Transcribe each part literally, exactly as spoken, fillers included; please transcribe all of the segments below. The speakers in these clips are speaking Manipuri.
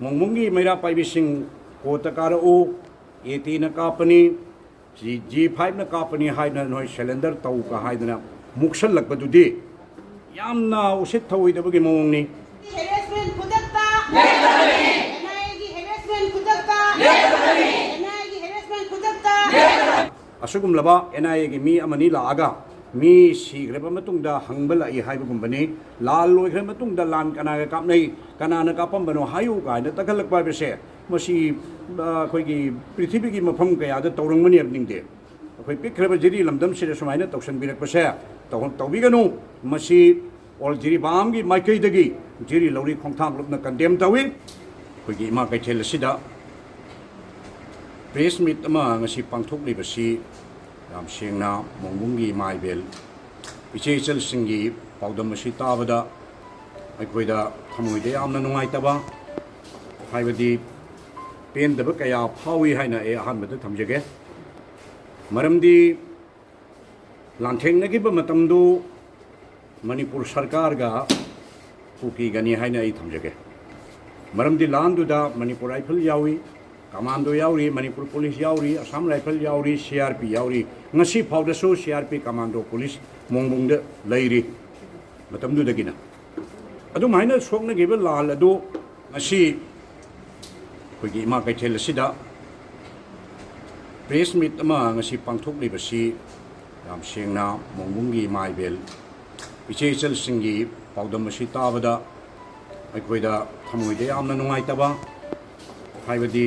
ꯃꯣꯡꯕꯨꯡꯒꯤ ꯃꯩꯔꯥ ꯄꯥꯏꯕꯤꯁꯤꯡ, ꯀꯣꯔꯠꯇ ꯀꯥꯔꯛꯎ, ꯑꯦ ꯇꯤꯅ ꯀꯥꯞꯄꯅꯤ, ꯖꯤ ꯖꯤ ꯐꯥꯏꯚꯅ ꯀꯥꯞꯄꯅꯤ ꯍꯥꯏꯗꯅ ꯅꯣꯏ ꯁꯦꯂꯦꯟꯗꯔ ꯇꯧꯒ ꯍꯥꯏꯗꯅ ꯃꯨꯛꯁꯜꯂꯛꯄꯗꯨꯗꯤ ꯌꯥꯝꯅ ꯎꯁꯤꯠ ꯊꯧꯑꯣꯏꯗꯕꯒꯤ ꯃꯑꯣꯡꯅꯤ꯫ Harassment ꯈꯨꯗꯛꯇ! ꯑꯦꯟ ꯑꯥꯏ ꯑꯦꯒꯤ harassment ꯈꯨꯗꯛꯇ! ꯑꯦꯟ ꯑꯥꯏ ꯑꯦꯒꯤ harassment ꯈꯨꯗꯛꯇ! ꯑꯁꯤꯒꯨꯝꯂꯕ ꯑꯦꯟ ꯑꯥꯏ ꯑꯦꯒꯤ ꯃꯤ ꯑꯃꯅꯤ ꯂꯥꯛꯑꯒ ꯃꯤ ꯁꯤꯈ꯭ꯔꯕ ꯃꯇꯨꯡꯗ ꯍꯪꯕ ꯂꯥꯛꯏ ꯍꯥꯏꯕꯒꯨꯝꯕꯅꯤ꯫ ꯂꯥꯟ ꯂꯣꯏꯈ꯭ꯔ ꯃꯇꯨꯡꯗ ꯂꯥꯟ ꯀꯅꯥꯒ ꯀꯥꯞꯅꯩ, ꯀꯅꯥꯅ ꯀꯥꯞꯄꯝꯕꯅꯣ ꯍꯥꯏꯌꯨ ꯀꯥꯏꯅ ꯇꯛꯍꯜꯂꯛꯄ ꯍꯥꯏꯕꯁꯦ, ꯃꯁꯤ, ꯑ, ꯑꯩꯈꯣꯏꯒꯤ ꯄ꯭ꯔꯤꯊꯤꯕꯤꯒꯤ ꯃꯐꯝ ꯀꯌꯥꯗ ꯇꯧꯔꯝꯒꯅꯤ ꯍꯥꯏꯕ ꯅꯤꯡꯗꯦ꯫ ꯑꯩꯈꯣꯏ ꯄꯤꯛꯈ꯭ꯔꯕ ꯖꯤꯔꯤ ꯂꯝꯗꯝꯁꯤꯗ ꯁꯨꯃꯥꯏꯅ ꯇꯧꯁꯟꯕꯤꯔꯛꯄꯁꯦ ꯇꯧ-, ꯇꯧꯕꯤꯒꯅꯨ꯫ ꯃꯁꯤ ꯑꯣꯜ ꯖꯤꯔꯤꯕꯥꯝꯒꯤ ꯃꯥꯏꯀꯩꯗꯒꯤ ꯖꯤꯔꯤ ꯂꯧꯔꯤ ꯈꯣꯡꯊꯥꯡ ꯂꯨꯞꯅ condemn ꯇꯧꯏ꯫ ꯑꯩꯈꯣꯏꯒꯤ ꯏꯃꯥ ꯀꯩꯊꯦꯜ ꯑꯁꯤꯗ press meet ꯑꯃ ꯉꯁꯤ ꯄꯥꯡꯊꯣꯛꯂꯤꯕꯁꯤ ꯌꯥꯝ ꯁꯦꯡꯅ ꯃꯣꯡꯕꯨꯡꯒꯤ ꯏꯃꯥ ꯏꯕꯦꯜ ꯏꯆꯦ ꯏꯆꯜꯁꯤꯡꯒꯤ ꯄꯥꯎꯗꯝ ꯑꯁꯤ ꯇꯥꯕꯗ ꯑꯩꯈꯣꯏꯗ ꯊꯃꯣꯏꯗ ꯌꯥꯝꯅ ꯅꯨꯡꯉꯥꯏꯇꯕ, ꯍꯥꯏꯕꯗꯤ ꯄꯦꯟꯗꯕ ꯀꯌꯥ ꯐꯥꯎꯏ ꯍꯥꯏꯅ ꯑꯩ ꯑꯍꯥꯟꯕꯗ ꯊꯝꯖꯒꯦ꯫ ꯃꯔꯝꯗꯤ ꯂꯥꯟꯊꯦꯡꯅꯈꯤꯕ ꯃꯇꯝꯗꯨ ꯃꯅꯤꯄꯨꯔ ꯁꯔꯀꯥꯔꯒ ꯀꯨꯀꯤꯒꯅꯤ ꯍꯥꯏꯅ ꯑꯩ ꯊꯝꯖꯒꯦ꯫ ꯃꯔꯝꯗꯤ ꯂꯥꯟꯗꯨꯗ ꯃꯅꯤꯄꯨꯔ ꯔꯥꯏꯐꯜ ꯌꯥꯎꯏ, ꯀꯃꯥꯟꯗꯣ ꯌꯥꯎꯔꯤ, ꯃꯅꯤꯄꯨꯔ ꯄꯨꯂꯤꯁ ꯌꯥꯎꯔꯤ, ꯑꯁꯥꯝ ꯔꯥꯏꯐꯜ ꯌꯥꯎꯔꯤ, ꯁꯤ ꯑꯥꯔ ꯄꯤ ꯌꯥꯎꯔꯤ꯫ ꯉꯁꯤ ꯐꯥꯎꯗꯁꯨ C R P, commando, police ꯃꯣꯡꯕꯨꯡꯗ ꯂꯩꯔꯤ꯫ ꯃꯇꯝꯗꯨꯗꯒꯤꯅ ꯑꯗꯨꯝꯍꯥꯏꯅ ꯁꯣꯛꯅꯈꯤꯕ ꯂꯥꯟ ꯑꯗꯨ ꯉꯁꯤ ꯑꯩꯈꯣꯏꯒꯤ ꯏꯃꯥ ꯀꯩꯊꯦꯜ ꯑꯁꯤꯗ press meet ꯑꯃ ꯉꯁꯤ ꯄꯥꯡꯊꯣꯛꯂꯤꯕꯁꯤ ꯌꯥꯝ ꯁꯦꯡꯅ ꯃꯣꯡꯕꯨꯡꯒꯤ ꯏꯃꯥ ꯏꯕꯦꯜ ꯏꯆꯦ ꯏꯆꯜꯁꯤꯡꯒꯤ ꯄꯥꯎꯗꯝ ꯑꯁꯤ ꯇꯥꯕꯗ ꯑꯩꯈꯣꯏꯗ ꯊꯃꯣꯏꯗ ꯌꯥꯝꯅ ꯅꯨꯡꯉꯥꯏꯇꯕ, ꯍꯥꯏꯕꯗꯤ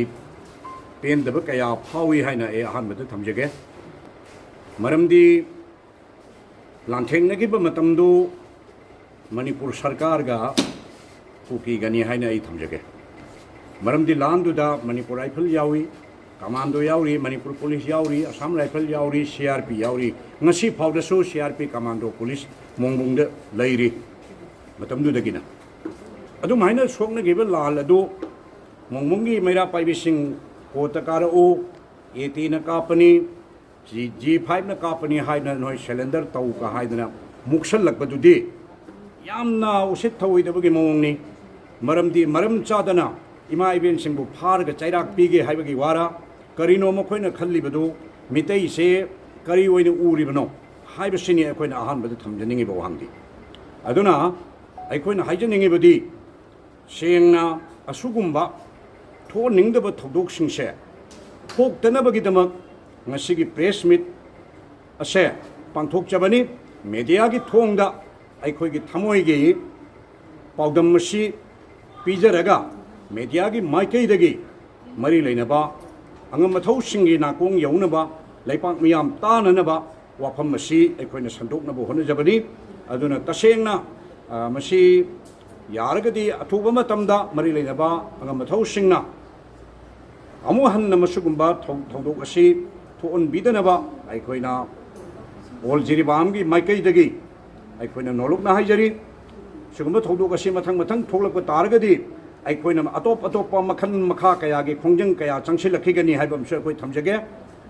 ꯄꯦꯟꯗꯕ ꯀꯌꯥ ꯐꯥꯎꯏ ꯍꯥꯏꯅ ꯑꯩ ꯑꯍꯥꯟꯕꯗ ꯊꯝꯖꯒꯦ꯫ ꯃꯔꯝꯗꯤ ꯂꯥꯟꯊꯦꯡꯅꯈꯤꯕ ꯃꯇꯝꯗꯨ ꯃꯅꯤꯄꯨꯔ ꯁꯔꯀꯥꯔꯒ ꯀꯨꯀꯤꯒꯅꯤ ꯍꯥꯏꯅ ꯑꯩ ꯊꯝꯖꯒꯦ꯫ ꯃꯔꯝꯗꯤ ꯂꯥꯟꯗꯨꯗ ꯃꯅꯤꯄꯨꯔ ꯔꯥꯏꯐꯜ ꯌꯥꯎꯏ, ꯀꯃꯥꯟꯗꯣ ꯌꯥꯎꯔꯤ, ꯃꯅꯤꯄꯨꯔ ꯄꯨꯂꯤꯁ ꯌꯥꯎꯔꯤ, ꯑꯁꯥꯝ ꯔꯥꯏꯐꯜ ꯌꯥꯎꯔꯤ, ꯁꯤ ꯑꯥꯔ ꯄꯤ ꯌꯥꯎꯔꯤ꯫ ꯉꯁꯤ ꯐꯥꯎꯗꯁꯨ C R P, commando, police ꯃꯣꯡꯕꯨꯡꯗ ꯂꯩꯔꯤ꯫ ꯃꯇꯝꯗꯨꯗꯒꯤꯅ ꯑꯗꯨꯝꯍꯥꯏꯅ ꯁꯣꯛꯅꯈꯤꯕ ꯂꯥꯟ ꯑꯗꯨ ꯃꯣꯡꯕꯨꯡꯒꯤ ꯃꯩꯔꯥ ꯄꯥꯏꯕꯤꯁꯤꯡ ꯀꯣꯔꯠꯇ ꯀꯥꯔꯛꯎ, ꯑꯦ ꯇꯤꯅ ꯀꯥꯞꯄꯅꯤ, ꯖꯤ ꯖꯤ ꯐꯥꯏꯚꯅ ꯀꯥꯞꯄꯅꯤ ꯍꯥꯏꯗꯅ ꯅꯣꯏ ꯁꯦꯂꯦꯟꯗꯔ ꯇꯧꯒ ꯍꯥꯏꯗꯅ ꯃꯨꯛꯁꯜꯂꯛꯄꯗꯨꯗꯤ ꯌꯥꯝꯅ ꯎꯁꯤꯠ ꯊꯧꯑꯣꯏꯗꯕꯒꯤ ꯃꯑꯣꯡꯅꯤ꯫ ꯃꯔꯝꯗꯤ ꯃꯔꯝ ꯆꯥꯗꯅ ꯏꯃꯥ ꯏꯕꯦꯟꯁꯤꯡꯕꯨ ꯐꯥꯔꯒ ꯆꯩꯔꯥꯛ ꯄꯤꯒꯦ ꯍꯥꯏꯕꯒꯤ ꯋꯥꯔ, ꯀꯔꯤꯅꯣ ꯃꯈꯣꯏꯅ ꯈꯜꯂꯤꯕꯗꯨ, ꯃꯤꯇꯩꯁꯦ ꯀꯔꯤ ꯑꯣꯏꯅ ꯎꯔꯤꯕꯅꯣ ꯍꯥꯏꯕꯁꯤꯅꯤ ꯑꯩꯈꯣꯏꯅ ꯑꯍꯥꯟꯕꯗ ꯊꯝꯖꯅꯤꯡꯉꯤꯕ ꯋꯥꯍꯪꯗꯤ꯫ ꯑꯗꯨꯅ ꯑꯩꯈꯣꯏꯅ ꯍꯥꯏꯖꯅꯤꯡꯉꯤꯕꯗꯤ, ꯁꯦꯡꯅ ꯑꯁꯤꯒꯨꯝꯕ ꯊꯣꯛꯍꯟꯅꯤꯡꯗꯕ ꯊꯧꯗꯣꯛꯁꯤꯡꯁꯦ ꯊꯣꯛꯇꯅꯕꯒꯤꯗꯃꯛ ꯉꯁꯤꯒꯤ press meet ꯑꯁꯦ ꯄꯥꯡꯊꯣꯛꯆꯕꯅꯤ꯫ Mediaꯒꯤ ꯊꯣꯡꯗ ꯑꯩꯈꯣꯏꯒꯤ ꯊꯃꯣꯏꯒꯤ ꯄꯥꯎꯗꯝ ꯑꯁꯤ ꯄꯤꯖꯔꯒ, Mediaꯒꯤ ꯃꯥꯏꯀꯩꯗꯒꯤ ꯃꯔꯤ ꯂꯩꯅꯕ ꯑꯉꯝ ꯑꯊꯧꯁꯤꯡꯒꯤ ꯅꯥꯀꯣꯡ ꯌꯧꯅꯕ, ꯂꯩꯄꯥꯛ ꯃꯤꯌꯥꯝ ꯇꯥꯅꯅꯕ ꯋꯥꯐꯝ ꯑꯁꯤ ꯑꯩꯈꯣꯏꯅ ꯁꯟꯗꯣꯛꯅꯕ ꯍꯣꯠꯅꯖꯕꯅꯤ꯫ ꯑꯗꯨꯅ ꯇꯁꯦꯡꯅ, ꯑ, ꯃꯁꯤ ꯌꯥꯔꯒꯗꯤ ꯑꯊꯨꯕ ꯃꯇꯝꯗ ꯃꯔꯤ ꯂꯩꯅꯕ ꯑꯉꯝ ꯑꯊꯧꯁꯤꯡꯅ ꯑꯃꯨꯛ ꯍꯟꯅ ꯃꯁꯤꯒꯨꯝꯕ ꯊꯧ-, ꯊꯧꯗꯣꯛ ꯑꯁꯤ ꯊꯣꯛꯍꯟꯕꯤꯗꯅꯕ ꯑꯩꯈꯣꯏꯅ ꯑꯣꯜ ꯖꯤꯔꯤꯕꯥꯝꯒꯤ ꯃꯥꯏꯀꯩꯗꯒꯤ ꯑꯩꯈꯣꯏꯅ ꯅꯣꯂꯨꯛꯅ ꯍꯥꯏꯖꯔꯤ꯫ ꯁꯤꯒꯨꯝꯕ ꯊꯧꯗꯣꯛ ꯑꯁꯤ ꯃꯊꯪ ꯃꯊꯪ ꯊꯣꯛꯂꯛꯄ ꯇꯥꯔꯒꯗꯤ, ꯑꯩꯈꯣꯏꯅ ꯑꯇꯣꯞ ꯑꯇꯣꯞꯄ ꯃꯈꯜ ꯃꯈꯥ ꯀꯌꯥꯒꯤ ꯈꯣꯡꯖꯪ ꯀꯌꯥ ꯆꯪꯁꯤꯜꯂꯛꯈꯤꯒꯅꯤ ꯍꯥꯏꯕ ꯑꯃꯁꯨ ꯑꯩꯈꯣꯏ ꯊꯝꯖꯒꯦ꯫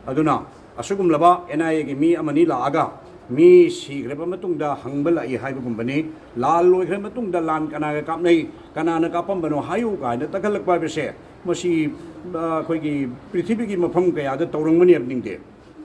ꯑꯗꯨꯅ ꯑꯁꯤꯒꯨꯝꯂꯕ NIAꯒꯤ ꯃꯤ ꯑꯃꯅꯤ ꯂꯥꯛꯑꯒ ꯃꯤ ꯁꯤꯈ꯭ꯔꯕ ꯃꯇꯨꯡꯗ ꯍꯪꯕ ꯂꯥꯛꯏ ꯍꯥꯏꯕꯒꯨꯝꯕꯅꯤ꯫ ꯂꯥꯟ ꯂꯣꯏꯈ꯭ꯔ ꯃꯇꯨꯡꯗ ꯂꯥꯟ ꯀꯅꯥꯒ ꯀꯥꯞꯅꯩ, ꯀꯅꯥꯅ ꯀꯥꯞꯄꯝꯕꯅꯣ ꯍꯥꯏꯌꯨ ꯀꯥꯏꯅ ꯇꯛꯍꯜꯂꯛꯄ ꯍꯥꯏꯕꯁꯦ, ꯃꯁꯤ, ꯑ, ꯑꯩꯈꯣꯏꯒꯤ ꯄ꯭ꯔꯤꯊꯤꯕꯤꯒꯤ ꯃꯐꯝ ꯀꯌꯥꯗ ꯇꯧꯔꯝꯒꯅꯤ ꯍꯥꯏꯕ ꯅꯤꯡꯗꯦ꯫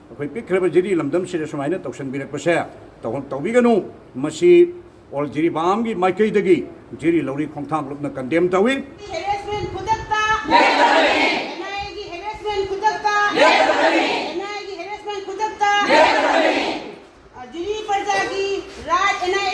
ꯑꯩꯈꯣꯏ ꯄꯤꯛꯈ꯭ꯔꯕ ꯖꯤꯔꯤ ꯂꯝꯗꯝꯁꯤꯗ ꯁꯨꯃꯥꯏꯅ ꯇꯧꯁꯟꯕꯤꯔꯛꯄꯁꯦ ꯇꯧ-, ꯇꯧꯕꯤꯒꯅꯨ꯫ ꯃꯁꯤ ꯑꯣꯜ ꯖꯤꯔꯤꯕꯥꯝꯒꯤ ꯃꯥꯏꯀꯩꯗꯒꯤ ꯖꯤꯔꯤ ꯂꯧꯔꯤ ꯈꯣꯡꯊꯥꯡ ꯂꯨꯞꯅ condemn ꯇꯧꯏ꯫ Harassment ꯈꯨꯗꯛꯇ ꯂꯦꯞꯀꯗꯕꯅꯤ꯫ NIAꯒꯤ harassment ꯈꯨꯗꯛꯇ ꯂꯦꯞꯀꯗꯕꯅꯤ꯫ NIAꯒꯤ harassment ꯈꯨꯗꯛꯇ ꯂꯦꯞꯀꯗꯕꯅꯤ꯫ ꯑ, ꯖꯤꯔꯤ ꯄ꯭ꯔꯖꯥꯒꯤ right, NIA